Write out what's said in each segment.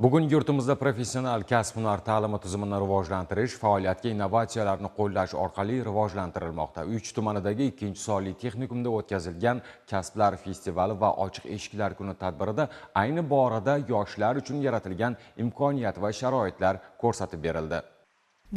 Bugun yurtimizda professional kasb-hunar ta'limi tizimini rivojlantirish, faoliyatga innovatsiyalarni qo'llash orqali rivojlantirilmoqda. Uychi tumanidagi 2-sonli texnikumda o'tkazilgan kasblar festivali va ochiq eshiklar kuni tadbirida ayni borada yoshlar uchun yaratilgan imkoniyat va sharoitlar ko'rsatib berildi.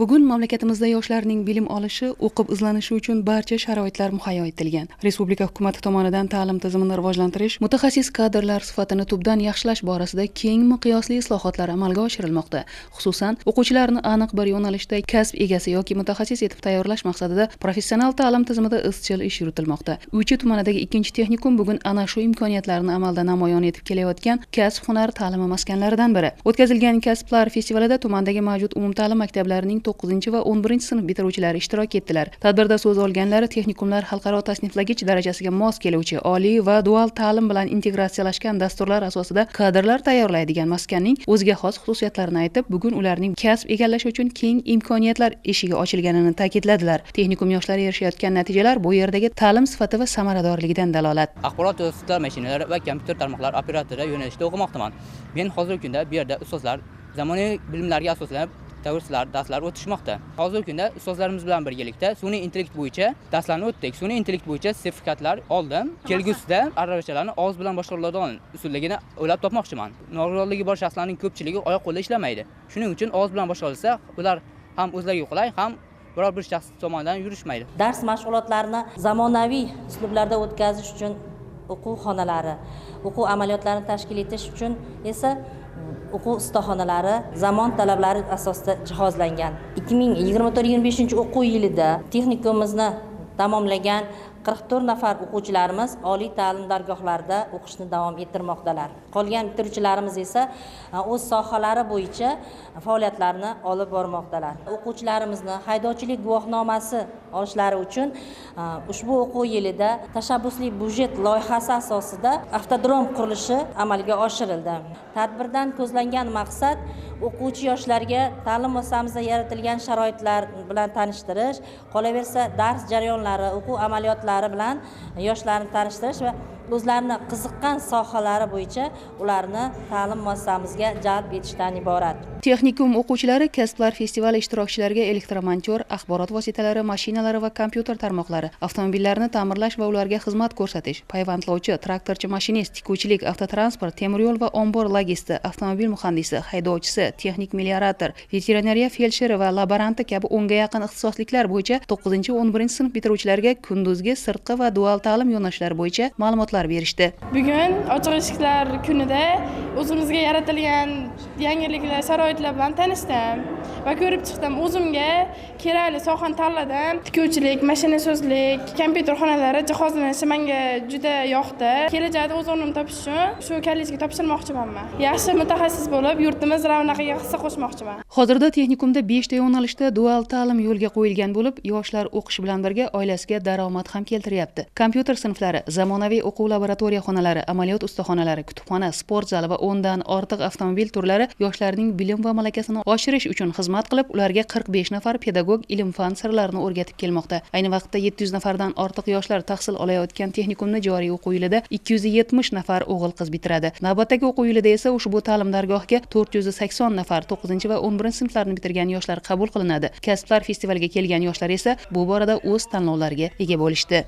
Bugun mamlakatimizda yoshlarning bilim olishi, o'qib izlanishi uchun barcha sharoitlar muhayyo etilgan. Respublika hukumati tomonidan ta'lim tizimini rivojlantirish, mutaxassis kadrlar sifatini tubdan yaxshilash borasida keng miqyosli islohotlar amalga oshirilmoqda. Xususan, o'quvchilarni aniq bir yo'nalishda kasb egasi yoki mutaxassis etib tayyorlash maqsadida professional ta'lim tizimida izchil ish yuritilmoqda. Uychi tumanidagi 2-texnikum bugun ana shu imkoniyatlarni amalda namoyon etib kelayotgan kasb-hunar ta'limi maskanlaridan biri. O'tkazilgan kasblar festivalida tumandagi mavjud umumta'lim maktablarining 9 va 11 sinf bitiruvchilari ishtirok etdilar. Tadbirda so'z olganlar texnikumlar xalqaro tasniflagich darajasiga mos keluvchi oliy va dual ta'lim bilan integratsiyalashgan dasturlar asosida kadrlar tayyorlaydigan maskanning o'ziga xos xususiyatlarini aytib, bugun ularning kasb egallashi uchun keng imkoniyatlar eshigi ochilganini ta'kidladilar. Texnikum yoshlari erishayotgan natijalar bu yerdagi ta'lim sifati va samaradorligidan dalolat. Axborot vositalari mashinalari va kompyuter tarmoqlari operatori yo'nalishida o'qimoqdaman. Men hozirgi kunda bu yerda ustozlar zamonaviy bilimlarga asoslanib darslar o'tishmoqda. Hozirgi kunda ustozlarimiz bilan birgalikda sun'iy intellekt bo'yicha darslarni o'tdik. Sun'iy intellekt bo'yicha sertifikatlar oldim. Kelgusida aravachalarni og'iz bilan boshqariladigan usulligini o'ylab topmoqchiman. Nogironligi bor shaxslarning ko'pchiligi oyoq qo'lda ishlamaydi. Shuning uchun og'iz bilan boshqarilsa, ular ham o'zlariga qulay, ham biror bir shaxs tomonidan yurishmaydi. Dars mashg'ulotlarini zamonaviy uslublarda o'tkazish uchun o'quv xonalari, o'quv amaliyotlarini tashkil etish uchun esa o'quv ustaxonalari zamon talablari asosida jihozlangan. 2024-25 o'quv yilida texnikumimizni tamomlagan 44 nafar o'quvchilarimiz oliy ta'lim dargohlarida o'qishni davom ettirmoqdalar. Qolgan bitiruvchilarimiz esa o'z sohalari bo'yicha faoliyatlarini olib bormoqdalar. O'quvchilarimizni haydovchilik guvohnomasi olishlari uchun ushbu o'quv yilida tashabbusli byudjet loyihasi asosida avtodrom qurilishi amalga oshirildi. Tadbirdan ko'zlangan maqsad o'quvchi yoshlarga ta'lim muassasamizda yaratilgan sharoitlar bilan tanishtirish, qolaversa dars jarayonlari, o'quv amaliyotlari bilan yoshlarni tanishtirish va o'zlarini qiziqqan sohalari bo'yicha ularni ta'lim muassasamizga jalb etishdan iborat. Texnikum o'quvchilari kasblar festivali ishtirokchilariga elektromonter, axborot vositalari, mashinalari va kompyuter tarmoqlari, avtomobillarni ta'mirlash va ularga xizmat ko'rsatish, payvandlovchi, traktorchi mashinist, tikuvchilik, avtotransport, temiryo'l va ombor logisti, avtomobil muhandisi, haydovchisi, texnik meliorator, veterinariya feldsheri va laboranti kabi 10 ga yaqin ixtisosliklar bo'yicha 9-11 sinf bitiruvchilariga kunduzgi, sirtqi va dual ta'lim yo'nalishlari bo'yicha ma'lumotlar berishdi. Bugun ochiq eshiklar kunida o'zimizga yaratilgan yangiliklar, sharoitlar bilan tanishdim va ko'rib chiqdim. O'zimga kerakli sohani tanladim. Tikuvchilik, mashinasozlik, kompyuter xonalari jihozlanishi menga juda yoqdi. Kelajakda o'z o'rnimni topish uchun shu kollejga topshirmoqchiman. Yaxshi mutaxassis bo'lib, yurtimiz ravnaqiga hissa qo'shmoqchiman. Hozirda texnikumda 5 ta yo'nalishda dual ta'lim yo'lga qo'yilgan bo'lib, yoshlar o'qish bilan birga oilasiga daromad ham keltiryapti. Kompyuter sinflari, zamonaviy o'quv laboratoriya xonalari, amaliyot ustaxonalari, kutubxona, sport zali va 10 dan ortiq avtomobil turlari yoshlarning bilim va malakasini oshirish uchun xizmat qilib, ularga 45 nafar pedagog ilm-fan sirlarini o'rgatib kelmoqda. Ayni vaqtda 700 nafardan ortiq yoshlar tahsil olayotgan texnikumni joriy o'quv yilida 270 nafar o'g'il-qiz bitiradi. Navbatdagi o'quv yilida esa ushbu ta'lim dargohiga 480 nafar 9 va 11 sinflarni bitirgan yoshlar qabul qilinadi. Kasblar festivaliga kelgan yoshlar esa bu borada o'z tanlovlariga ega bo'lishdi.